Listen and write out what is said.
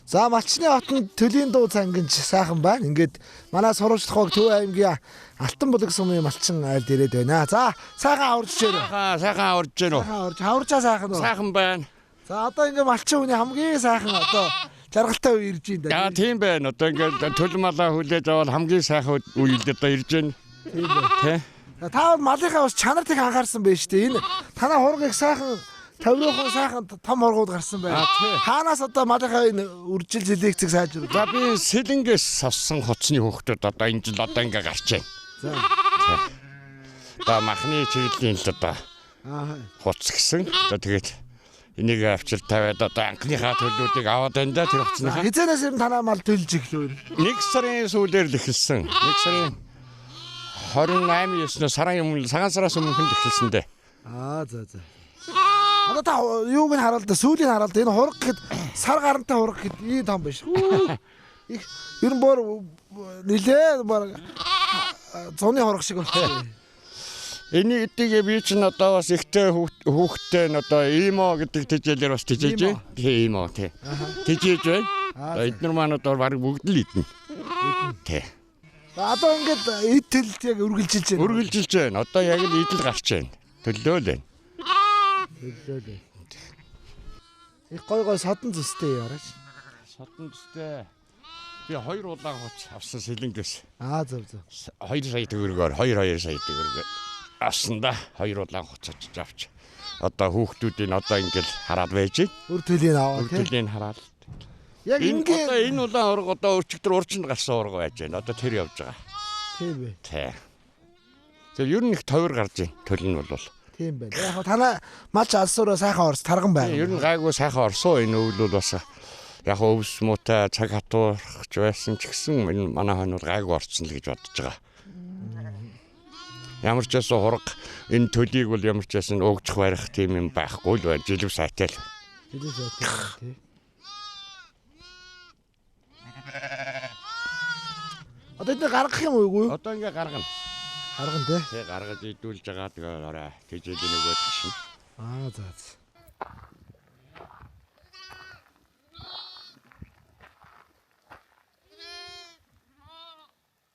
За Малчны хотод төлийн дуу цангинж сайхан байна. Ингээд манай сурвалжлах баг Төв аймгийн Алтанбулаг сумын малчин айлд ирээд байна. За сайхан аварж байна. Сайхан аварж байна уу? Сайхан аварж, аваржаа сайхан уу? Сайхан байна. За одоо ингээ малчин хүний хамгийн сайхан одоо жаргалтай үе ирж байна да. Тийм байна. Одоо ингээ төл малаа хүлээж аваад хамгийн сайхан үед одоо ирж байна. Тийм байна. Тэ. Та малынхаа бас чанарт их анхаарсан байж тээ. Энэ танаа хург их сайхан тавируухан сайхан том хургууд гарсан байна. Хаанаас одоо малынхаа энэ үржил зэлэгцэг сайжруулж. За би Сэлэнгээс авсан хуцны хөөхтүүд одоо энэ жил одоо ингээ гарч байна. За. За махны чиглэлийн л одоо хуц гэсэн. Одоо тэгээд энийг авчир тавиад одоо анхныхаа төлүүдийг аваад байна да тэр хуцныхаа. Хизээнээс юм танаа мал төлж эхлэв. 1 сарын сүүлээр л эхэлсэн. 1 сарын 28 9-өөс сарын өмнө цагаан сараас өмнөхөнд эхэлсэн дээ. Аа за за. Одоо та юуг нь хараал да сүүлийн хараал да энэ хург гэд сар гарантай хург гэд ийм том биш. Их ер нь бор нилээ бар зуны хург шиг болчихсон. Энэ эдийг би чинь одоо бас ихтэй хүүхдтэй нь одоо имо гэдэг тэжээлээр бас тэжээж байна. Тий имо тий. Тэжээж байна. Эднэр маань одоо баг бүгд л идэнэ. Тий. Одоо ингээд эд төлөлт яг үргэлжилж байна. Үргэлжилж байна. Одоо яг л идэл гарч байна. Төлөөл байна. Төлөөл. Их гой гой содон зүстэй яраач. Содон зүстэй. Би 2 улаан хуц авсан Сэлэнгээс. Аа зөв зөв. 2 сая төгрөгөөр 2 сая төгрөгөөр авсан да. 2 улаан хуц очиж авч. Одоо хүүхдүүдийг одоо ингээд хараад байж байна. Үр төлийг аваа тий. Үр төлийг хараад. Яг ингээд одоо энэ улаан ураг одоо өчигдөр урчинд гарсан ураг байж байна. Одоо тэр явж байгаа. Тийм ээ. Тий. Тэр ер нь их товер гарч байна. Төл нь бол. Тийм байна. Яг танаа малч алсуураа сайхан орс тарган байна. Ер нь гайгүй сайхан орсон. Энэ өвөл бол бас яг өвс муутай цаг хатуурч байсан ч гэсэн энэ манай хойно бол гайгүй орсон л гэж бодож байгаа. Ямар ч байсан хураг энэ төлийг бол ямар ч байсан өгчих барих тийм юм байхгүй л байна. Жилв сайтай л. Жилв сайтай тий. Одоо эдгээр гаргах юм уу? Одоо ингээ гаргана. Гаргана тий. Тэ гаргаж идүүлж байгаа тэгээ орой тэжээлийн нөгөө ташна. Аа за за.